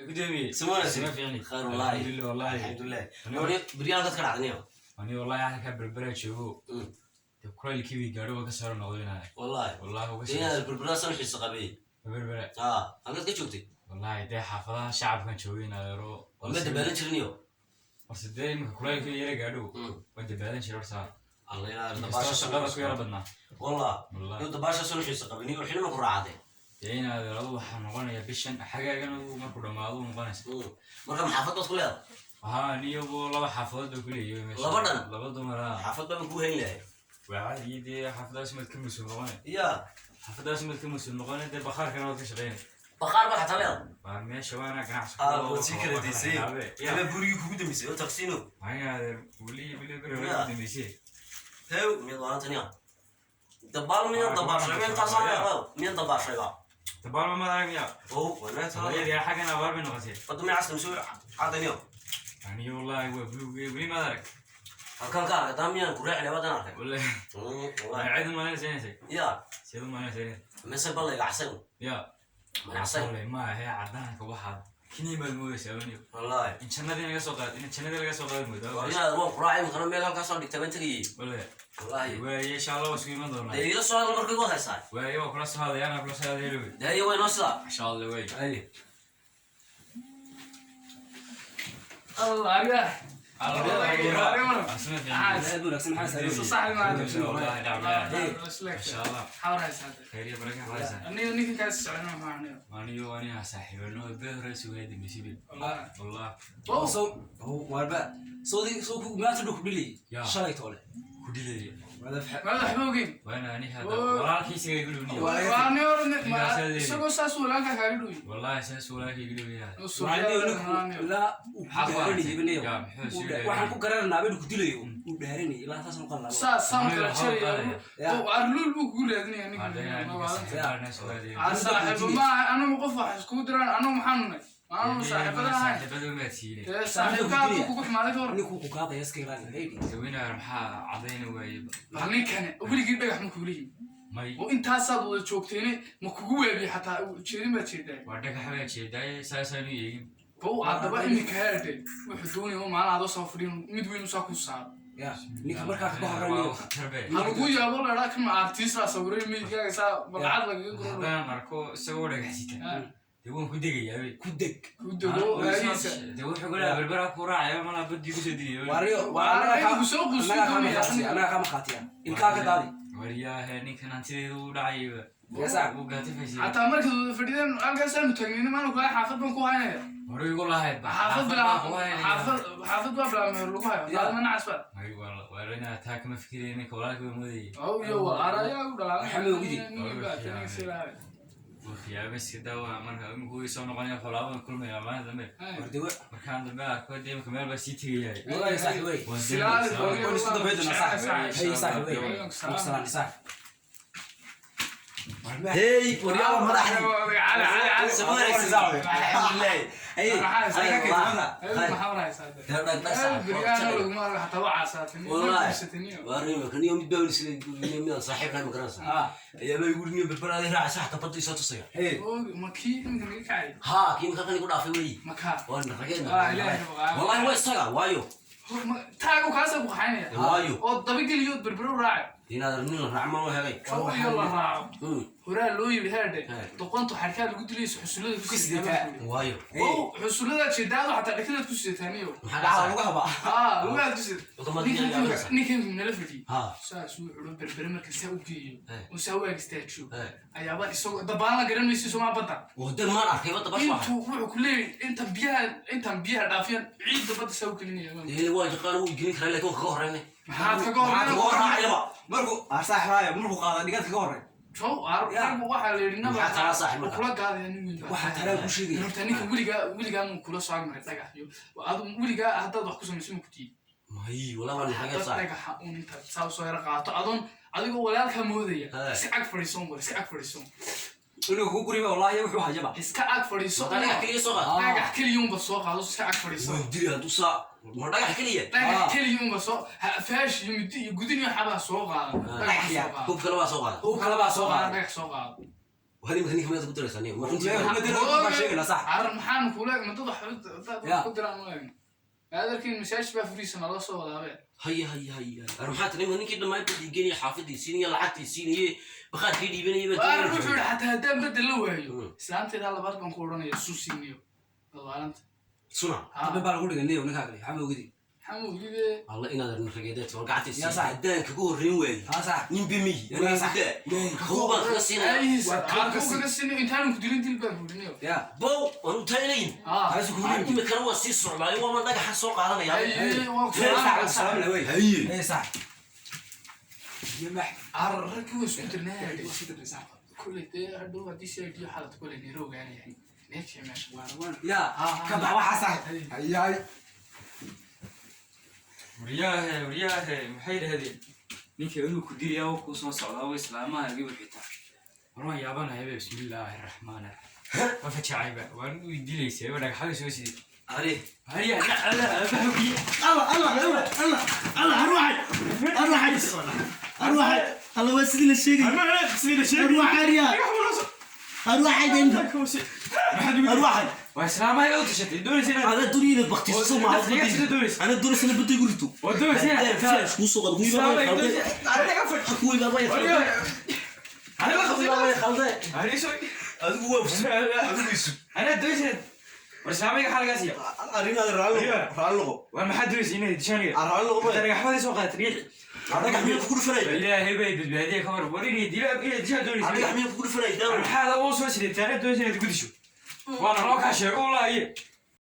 Gudoomiye. Sima Sima fiicni. Khayr wallahi. Alxamdulillah wallahi. Alxamdulilah. Beryahan dadka dhacdaniyo. Ani wallahi halkaa Berbera joogo. Dee kulaylkii bay gaadho waa ka soo noqdeenaya. Wallahi. Wallahi uga soo. Inaad Berbera soo xiisa qabay. Berbera. Ah, halkaad ka joogtay? Wallahi dee xaafadaha shacabkan joogeen adeero. Ma dabaalan jiriniyo? Horse dee iminka kulaylkii yara gaadho. Waan dabaalan jiray horta. Alla inaad Inkastoo dabaasha shaqada ku yara badnaa. Wallah. Wallahi. Iyo dabaasha soo xiisa qabay niyo xilma ku raacday. Dee in adeero waxaa noqonaya bishan xagaagan uu markuu dhammaado uu noqonaysa. Marka maxaafad baad ku leedahay? Waxaa niyobo laba xaafadood baa ku leeyahay meesha. Laba dhan? Laba dumar ah. Xaafad baan ku hayn lahay. Waa caadi dee xaafadaas maad ka mas-uul noqonay. Ya. Xaafadaas maad ka mas-uul noqonay dee bakhaarkana waad ka shaqeynay. Bakhaar baa xataa leedahay. Waa meesha waana ganacsi. Ah, waad sii kala daysay. Ama gurigii kugu dambeysay oo taqsiino. Aniga weli weli beri hore ugu dambeysay. Hew, miyaad waantan ya? Dabaal miyaad dabaashay? Miyaad taasaa leedahay? Miyaad dabaashay ba? Dabaal ma maad arag miyaa? Oh, walahi taa. Hooyadii xaggan abaar bay noqotay. Badda miyaa casli mise cadaniyo? Aniga wallaahi waa buluug weli maad arag. Halkan ka arkay, taa miyaan ku raaci lahaa badan arkay. Wallaahi. Wallahi. Cid u malaynaysa inay tahay. Ya, Seed u malaynaysa inay tahay. mise ballayga casan. Ya. Manacsan. Wallahi ma ahe caddaanka waxaad kiniin baad moodaysaa waniyo. Wallahi. In jannadii laga soo qaad, in jannadii laga soo qaadi moodaa. Waa inaad waan ku raacay imikana meel halkaas soo dhigtay baan tegayay. Wallahi. Wallahi. Waaye insha Allah waa isku iman doonaa. Dee ila soo hadal markay igu haysaa. Waaye waa kula soo hadlaya, anaa kula soo hadlaya lowe. Dee iyo way noo sidaa. Insha Allah waaye. Ay. Allah arga. Asma fiican. Aad u wanaagsan, maxaa Soo saaray? saaxib ma Wallahi dhacdaa. Hey. Insha Allah. Xawr haysaa. Khayr iyo baraka haysaa. Aniga ninkan kaas socona ma aniga. Aniyo aniga saaxiibano bee hore sugaa dambeysay. Wallahi. Wallah. Oh, So warba soo soo ku maanta dhul ku dhilay Ya. shalay toole. Ku dilay. Wada ma waxba ogeyn. Waana aniga hadda walaalkiisa iga dhowniyo. Waa aniga hore isagoo saas walaalka kaaga dhow. Wallahi saas walaalkii iga dhowyahay. la uu ku dhaaranayay banayo. Ya, muxuu sii dhaaranayay? Waxaan ku garananaa buu ku dilayo uu dhaaranayay ilaa taas aan qalnaa. Saas saan kala jaraya. Ya. Oo arluul buu kugu raadinaya Hadda ninkan. aniga saaxiibana sugaa Ah, saaxiibo ma anagu qof wax iskugu diraan anagu maxaanu nahay? Maanu saaxiibada ahayn. Saaxiibada ma tiine. Dee saaxiibkaa hadduu kugu xumaaday ka hor. Ninku ku qaadaya iska ilaali lady. Daweynaha maxaa cadayna waaye. Bal ninkani weligii dhagax ma kuula yimi. May. Oo intaasaad wada joogteene ma kugu weebiye xataa jeedin baad jeedaa. Waa dhagax baa jeedaaye saasaanu eegin. Bow haddaba iminka heerde wuxuu doonaya oo maalin adoo soo fadhiyo mid weyn usaa ku saaro. Ya, ninka markaa ka horreeyo. Khatar Ha lagu yaabo la idhaa kan artiista sawiray meydkaaga saa balcad lagaga guro. Haddaan arko isagoo dhagax sita. Dee waan ku degayaa wey. Ku deg. Ku dego raadiisa. Dee wuxuu galaa Berbera ku raacaya malaa badii kusoo dilaya. Wariyo Waa waa anagu soo quusin anaga kama doonaya. qaatiya, anaga kama qaatiya. Ilkaa ka daadi. Waryaahe ninkan hantideedu u dhacayba. Ya saaxib. Wuu gaatifaysa. Xataa markaad wada fadhideen halkaasaanu taagnayna maanu kula xaafad baan ku haynaya. Hore igu lahayd ba. Xaafad bilaa xaafad xaafad baa bilaa meher lagu hayo. Ya. Ma nacas baa. May waa inaa taa kama fikiraya ninka walaalkii baa moodayay. Aw iyo waa arayaa u dhalaalay. Maxamed Ogidi. Wuu khiyaamay iska daawa marka iminku way soo noqonaya xolaaban kulmaya maalin dambe. Wardiwa. Markaan dambe arko dee imika meel baa sii tegayaa. Wallahi saaxib wey. Waan Silaal degaysaa. Waan isku dambeyn doonaa saaxib. Hey saaxib wey. Salaam saaxib. Hey, waryaabo madaxdii. Soo wareegsan. Alxamdulillah. Hey, Ay, Dee dhag dhag saaxiib. Wallahi. Waa rima kan iyo mid baa isla mid saaxiib la magaranaysa. Ayaa bay igu yiri Berbera ay raacaysa xataa badda isoo tusaya. Hey. Ha, kii markaa kan igu dhaafay wey. Waa rageen. Ah, Ilaahay ka baqaa. Wallahi waa isaga, waayo. Taagu kaasa ku xaynaya. Waayo. Oo dabageliyo berbero raaca. Inaad nin la raacmo oo helay. Kaw iyo la raaco. Horaa loo yiri heerde. He. Doqontu xarkaa lagu dilayso xusullada ku sidataa. Waayo. Oo xusullada jeedaadu xataa dhakadaad ku sidataaniyo. Maxaa Dhaca dhacay? lagu habaa. Ah, lugaad ku sidat. Otomatik ayaa Ninkan nala fadhiyey. Ha. Saas uu culo berbere marka saa u geeyo. He. Oo saa u ag istaajiyo. He. Ayaaba isagoo dabaan la garan mayso Soomaa badda. Wada maan arkay badda bash waxa. Intuu wuxuu ku leeyahay intan biyaha dhaafiyaan ciidda badda saa u gelinaya. Dee waa yaqaan wuu gelin karaa laakiin waa kaga horreynay. Maxaad kaga Maxaad kaga horreyn? horraacayaba? Markuu saaxib haayo markuu qaado dhigad kaga horreey. Jow, argu waxaa la yidhi Maxaa taraa saaxiib marka? kula gaadaya nin weyn baa. Waxaa taraa ku sheegaya. Horta ninka weligaa weligaa muu kula soo agmaray dhagax iyo adu weligaa haddaad wax ku samayso ma ku tiidi. May, walaa waa nixagee Dad saaxiib. dhagaxa uun intaad saa usoo yara qaato adoon adigoo walaalkaa moodaya He. iska ag fadhiiso war iska ag fadhiiso Inuu ku guriba wallahi wuxuu hayaba. iska ag fadhiiso Ma dhagax keliya soo qaad? Dhagax keliya unba soo qaado iska ag fadhiiso. Waan dili hadduu saa ma dhagax keliya? Dhagax keliya unba soo faash iyo midi iyo gudin iyo xabaa soo qaada dhagax soo qaado. Hub kale baa soo qaada. Uu kala baa soo qaada. Dhagax soo qaado. Waa nimka ninka miyaad ku diraysaa niyo? Ma runtii? Ma sheegna sax. Carar maxaan kula ma dad wax dad Ya. ku diraan u eegno adarkiin masaajid baa furiisa naloo soo wadaabe. Haya haya haya, ar maxaa tiri? Ninkii dhammaan badii geenaya, xaafadii siinaya, lacagtii siinayay, bakhaarkii dhiibanayay baa. Waar wuxuu yidhi xataa haddaan bedel la waayo, Mm. islaantaydaa labaad baan ku odhanaya susiiniyo dadwaalanta. Suna. Dabin baa lagu dhigay niyo ninkaa kale maxaa ogidi. Xamuugide. Alla inaad arrin rageedeed war gacantii Ya, siin sax. haddaan kaga horreyn waayo. Haa sax. Nin bimiyi. Ya, sax. Kow baan kaga siinaya. Waa kaga kaga kaga siiniyo intaanan ku dilin dil baan ku dhiniyo. Ya. Bow waan u taagnayn. Taasi ku dhigay. Imikana waa sii socdaayo, waa dhagaxa soo qaadanaya. Haye, waa ku Haye sax, salaamaya. salaam leh wey. Haye. Haye sax. Iyo max. Carar ragkii way isku dirnaa. Waa sii dirnay sax. Kuley dee hadhow haddii si idhiyo xaalad kuley Nairobi gaanaya neefsi meesha. Ya, ka bax waxa sax. Haye haye. Waryaahe, waryaahe, maxay yidhahdeen? Ninkii aduu ku dilayaa oo kuu soo socdaa oo islaamaha iga xitaa. War waan yaabanahay be, bismillaahi raxmaani raxiim. Waa fajacayba, waan u dilaysay ba dhagaxada soo siday. Ari. Haya, alla abahugiye. الله الله الله الله الله، اروحي اروحي اروحي الله، waa sidii la sheegay. اروحي يا اروحي انت اروحي. Waa islaamaha iga tashatay, doonaysa inaad انا دوري inaad baktiso ma Iga doonaysa. انا doonaysa inaad badda igu rito. Waa doonaysa inaad Haddaan kuu soo qado kuwii baa Islaamaha iga khalday. doonaysa. Aniga fadhi. Kuwii baa khalday. Aniga Kuwii baa khalday. Aniga soo Adigu waa adigu isu. Anaa doonaysa inaad war islaamaha xalgaas siiya. Arrin raalli noqo, raalli noqo. War maxaad doonaysa inaad dishaan iga? Raalli noqo. Dhagaxmadii soo qaadatay riix. Dhagax miyaan kugu dhufanay? Ilaahay bay badbaadiyay ka war, war inay dila inay dishaan doonaysa. Dhagax miyaan kugu dhufanay daawo? Maxaad u soo siday taana doonaysa inaad gudisho? Waana loo kaa sheego wallaahi.